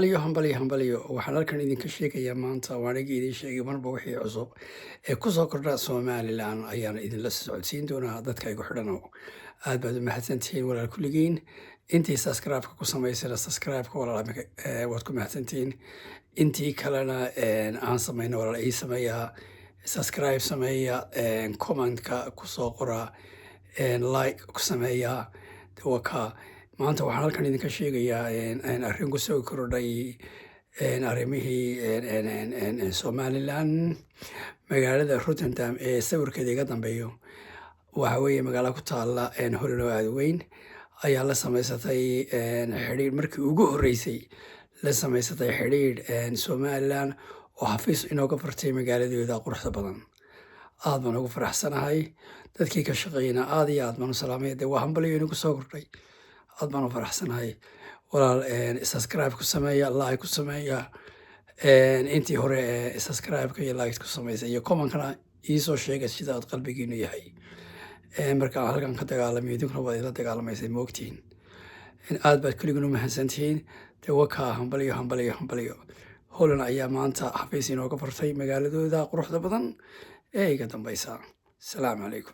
Hambalyo, hambalyo, hambalyo! Waxaan halkan idinka sheegayaa maanta, waan aniga idin sheegay, marba wixii cusub ee kusoo kordha Somaliland ayaan idinla socodsiin doonaa. Dadka igu xidhano, aad baad u mahadsantihiin, walaal, kulligiin. Intii subscribe-ka ku samaysana subscribe-ka, walaal, waad ku mahadsantihiin. Intii kalena aan samayno, walaal, ii sameeya subscribe, sameeya comment-ka, kusoo qora, like ku sameeya. Waka maanta waxaan halkan idinka sheegayaa arrin kusoo kordhay arrimihii Somaliland. Magaalada Rotterdam ee sawirkeeda iga dambeeyo, waxa weeye magaalo ku taalla Holland oo aada weyn, ayaa la samaysatay xidhiidh, markii ugu horreysay la samaysatay xidhiidh Somaliland oo xafiis inooga furtay magaaladooda quruxda badan. Aad baan ugu faraxsanahay. Dadkii ka shaqeeyana aad iyo aad baan u salaamaya. Dee waa hambalyo inagu soo kordhay. Aad baan u faraxsanahay, walaal. Subscribe ku sameeya, like ku sameeya. Intii hore subscribe-ka iyo like ku samaysay iyo comment-kana iisoo sheega sida aad qalbigiinu yahay. Marka aan halkan ka dagaalamayo, idinkuna waad ila dagaalamaysay, moogtihiin. Aad baad kulligiin u mahadsantihiin. Dee wakaa, hambalyo, hambalyo, hambalyo! Holland ayaa maanta xafiis inooga furtay magaaladooda quruxda badan ee iga dambeysa. Asalaamu calaykum.